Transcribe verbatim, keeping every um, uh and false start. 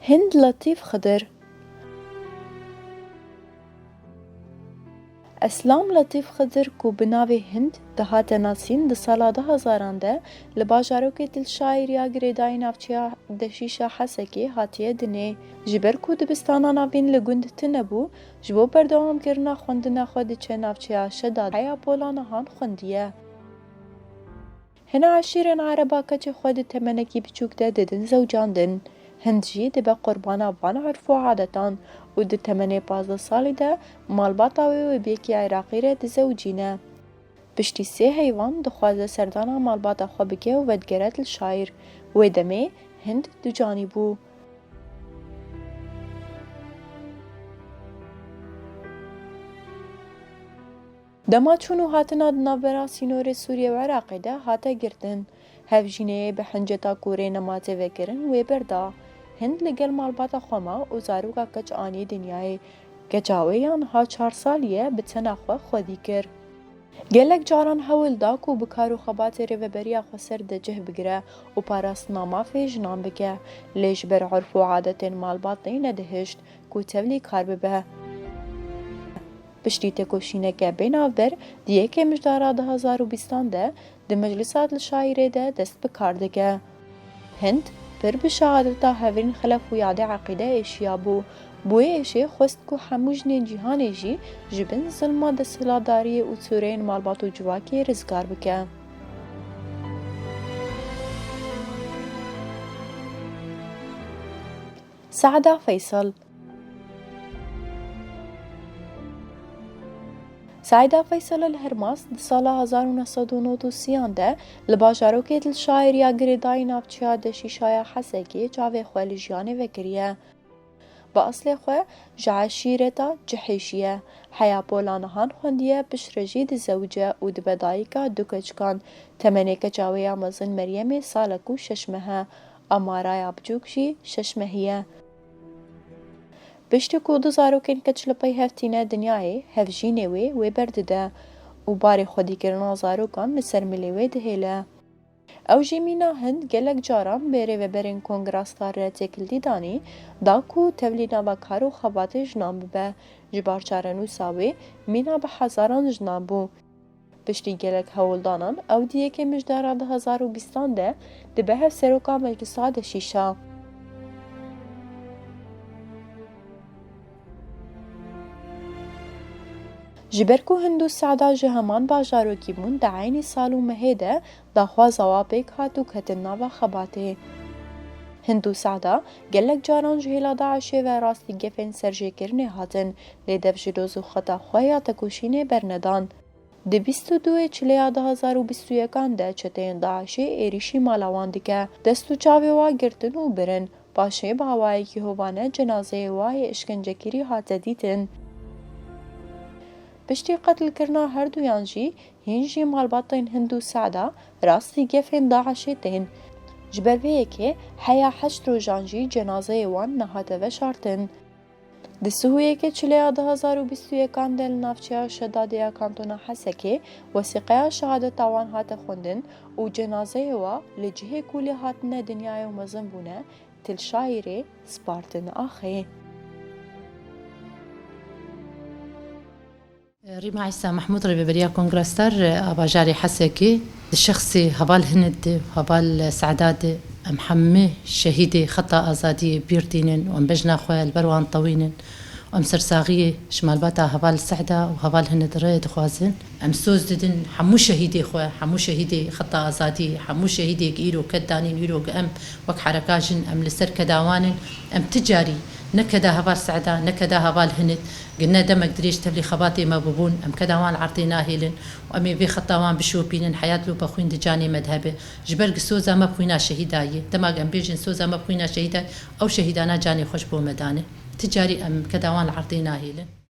Hind Letîf Xidir. Eslam Letîf Xidir ku bi navê Hind dihate nasîn di sala du hezaran de li bajarokê Dilşahîr ya girêdayî navçeya Deşîşa Hesekê hatiye dinê. Ji ber ku dibistana navîn li gund tune bû, ji bo berdewamkirina xwendina xwe diçe navçeya Şedad heya Polanahan xwendiye. Hina eşîrên Ereba keçê xwe di temenekî biçûk de didin zewcandin. Hind jî dibe qurbana van urf û adetan û di temenê pazdeh salî de malbata wê û bi yekî Iraqî re dizewicîne. Piştî sê heyvan dixwaze serdana malbata xwe bike û vedigere Dilşahîr. Wê demê Hind ducanî bû. Dema çûn û hatina di navbera sînorê Sûriye û Iraqê de hate girtin. Hevjînê bi hinceta ku rê nema tê vekirin wê berda. Hind li gel malbata xwe ma û zaroka keç anî dinyayê. Keça wê ya niha çar salî ye bi tena xwe xwedî kir. Gelek caran hewl da ku bi kar û xebatê rêveberiya xweser de cih bigire û parastina mafê jinan bike, lê ji ber urf û adetên malbatê nedihişt ku tevlî kar bibe. Piştî têkoşîneke bê navber di yekê Mijdara du hezar û bîstan de di Meclisa Dilşahîrê de dest bi kar dike. Hind pir bi şehadeta Hevrîn Xelef û Yadê Eqîde êşiya bû. Bi wê êşê xwest ku hemû jinên cîhanê jî ji bin zilma desthilatdariyê û sûreyên malbat û civakê rizgar bike. Se'da Feysel. Se'da Feysel El Hermas di sala hezar û neh sed û nod û sêyan de li bajarokê Dilşahîr ya girêdayî navçeya Deşîşa ya Hesekê çavê xwe li jiyanê vekiriye. Bi eslê xwe ji eşîreta Cihêşî ye. Heya Polanahan xwendiye, piştre jî dizewice û dibe dayika du keçikan. Temenê keça wê ya mezin Meryemê salek û şeş meh e. Amara ya biçûk jî şeş mehî ye. Piştî ku du zarokên keç li pey hev tîne dinyayê, hevjînê wê wê berdide û barê xwedîkirina zarokan li ser milê wê dihêle. Ew jî mîna Hind gelek caran bê rêveberên Kongra Star re têkildî danî, da ku tevlî nava kar û xebatê jinan bibe. Ji bar çarenûsa wê mîna bi hezaran jinan bû. Piştî gelek hewldanan, ew di yekê Mijdara du hezar û bîstan de dibe hevseroka Meclisa Deşîşa. Ji ber ku Hind û Se'da ji heman bajarokî bûn, di eynî sal û mehê de daxwaza wa pêk hat û ketin nava xebatê. Hind û Se'da gelek caran ji hêla DAIŞê ve rastî gefên serjêkirinê hatin, lê dev ji doz û xeta xwe ya tekoşînê bernedan. Di bîst û duyê Çileya du hezar û bîst û yekan de çeteyên DAIŞê êrîşî mala wan dike. Dest û çavê wa girtin û birin. Paşê bi awayekî hovane cenazeyê wa yê işkencekirî hate dîtin. Piştî qetilkirina herduyan jî hîn jî malbatên Hind û Se'da rastî gefên DAIŞê tên. Ji ber vê yekê heya heşt rojan jî cenazeyê wan nehate veşartin. Di sih û yekê Çileya du hezar û bîst û yekan de li navçeya Şedadê ya Kantona Hesekê wesîqeya şehadeta wan hate xwendin û cenazeyê wa li cihê ku lê hatine dinyayê û mezin bûne, Dilşahîrê spartin axê. Rîma Îsa Mehmûd, rêveberiya Kongra Star a bajarê Hesekê, di şexsê heval Hind de, heval Se'da de, em hemî şehîdê xeta azadiyê bîr tînin û em bejna xwe li ber wan tewînin û em sersaxiyê ji malbata heval Se'da û heval Hind re dixwazin. Em soz didin hemû şehîdê xwe, hemû şehîdê xeta azadiyê, hemû şehîdê ku îro ked danîn, îro ku em wek hereka jin em li ser keda wan in. Em ti carî ne keda heval Se'da, ne keda heval Hind, gine demek dirêj tevlî xebatê me bûbûn, em keda wan li erdê nahêlin û em ê vê xeta wan bişopînin, heyat lûpe xwîn di canê me de hebe. Ji ber ku soza me bi xwîna şehîda ye. Dema ku em bêjin soza me bi xwîna şehîda ye, ew şehîdana canê xwe ji bo me dane. Ti carî em keda wan li erdê nahêlin.